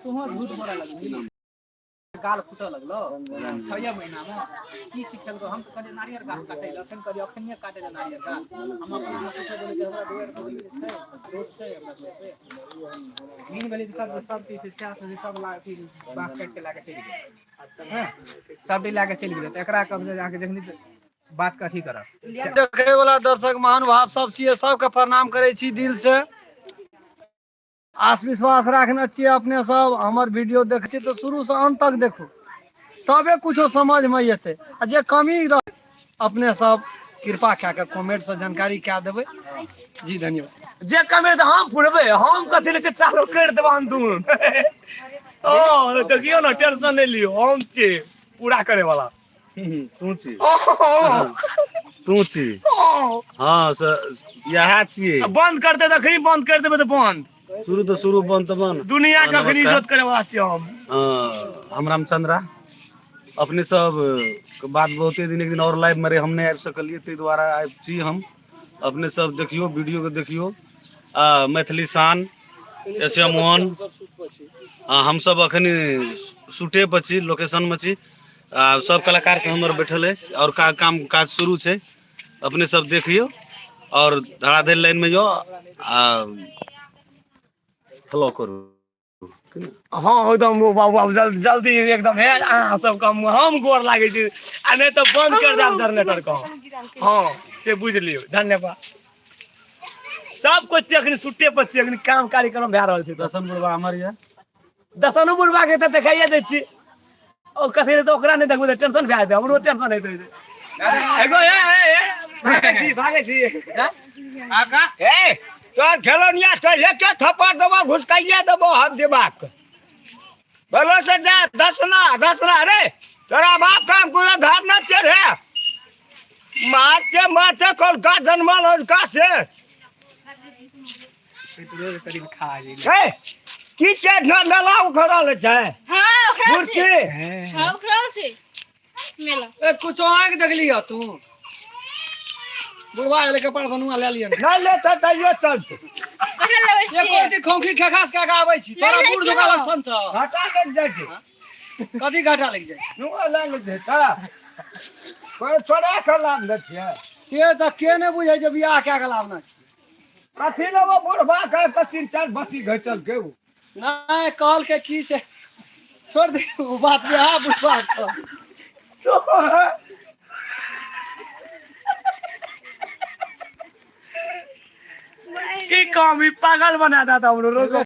तुहो झूठ बोलऽ लगली, गाल फूटऽ लगलो 6 महीना में। की सिखेलको? हम तऽ कहलियै नारियर गाछ काटै लए, अखन कहलियै अखनिये काटै लए नारियर गाछ। हम अपना कुछो बोलै छै, हमरा दुआरि पर छै, रोड छै हमरा दुआरि पे। मीन भेलै सब सब चीज छै, सएह से सब ला अथी बाँस काटि के लए के चलि गेल। हँ, सब लए के चलि गेलै। तऽ एकरा कहबै अहाँके जखनी बात के अथी करब। देखे वाला दर्शक महानुभाव सब छियै, सबके प्रणाम करै छी दिल से। आस विश्वास राखने छियै अपने सब, हमर वीडियो देखै छियै तऽ शुरू से अंत तक देखू, तबे कुछो समझ में एतै। आ जे कमी रह अपने सब कृपा कए के कमेंट से जानकारी कए देबै जी। धन्यवाद। जे कमी रहतै हम पुरबै, हम कथी लै छै चालू करि देबै अंदून। ओ देखियौ ने, टेंशन नहि लियौ, हम छियै पूरा करे वाला। तू छी, तू छी। हाँ से इएह छियै। बंद करते तऽ अखनी बंद कर देबै तऽ बंद। शुरू तऽ शुरू, बंद तऽ बंद। दुनिया के अखनी इज्जत करे वाला छियै हम। हम रामचंद्रा, अपने सब के बात बहुते दिन, एक दिन और लाइव में रहे, हम नहीं आबि सकलियै, ताहि दुआरे आबि छी हम। अपने सब देखियौ, वीडियो के देखियौ। आ मैथिली शान एस एम वन, आ हम सब अखन शूटे पर छी, लोकेशन में छी। आ सब कलाकार सब हमर बैठल अछि और काम काज शुरू छै। अपने सब देखियौ और धड़ाधड़ लाइन में यो आ फॉलो करू। हाँ एकदम बाबू बाबू जल्दी जल्दी एकदम हे अहाँ सबके हम गोर लागै छी, आ नहि तऽ बंद कर देब जनरेटर के। हाँ से बुझि लियौ। धन्यवाद। सब कुछ अखनी सुट्टे पर छियै, अखनी काम कार्यक्रम भए रहल छै। दसन बुढ़वा हमर यऽ, दसनो बुढ़वा के तऽ देखाइए दै छी। ओ कथी तऽ ओकरा नहि देखबै तऽ टेंशन भए जेतै, हमरो टेंशन होइत रहै छै। एगो ए ए ए भागै छी, भागै छी। ए तोर खेलौनिया तो एके थप्पड़ देबो, घुसकाइए देबो हम दिमाग बोलो से जा। दसना दसना रे, तोरा बाप काम कोनो धार न चढ़े मारते मारते कोलका जन्मल उनका से। ए की के न मेला उखड़ल छै? हाँ उखड़ल मूर्ति छै। हाँ उखड़ल छै मेला। ए कुछो आँख देखलियै तू बुढ़वा एलै, कपड़ा बनुआ ले लिअ। नहि लेतै तैयो चलतै। कथी लेबै एको छियै? दिन खोंखी खेखास कए के आबै छी, तोरा नहि लै बूढ़ छियौ। झोका लक्षण छौ। घाटा लागि जाइ छै। कथी घाटा लागि जाइ? नुआ लए लै छै तऽ कोइ चोरा कऽ लान दै छियै। से तऽ के नहि बुझै छै बियाह कए के लाबना छै। कथी लेबो बुढ़वा के तऽ तीन चारि बत्ती घचल के उ। नहि कहलकै की से छोड़ दे ओ बात, बियाह बुढ़वा के। की काम, ई पागल बना देता हमरो। रोको।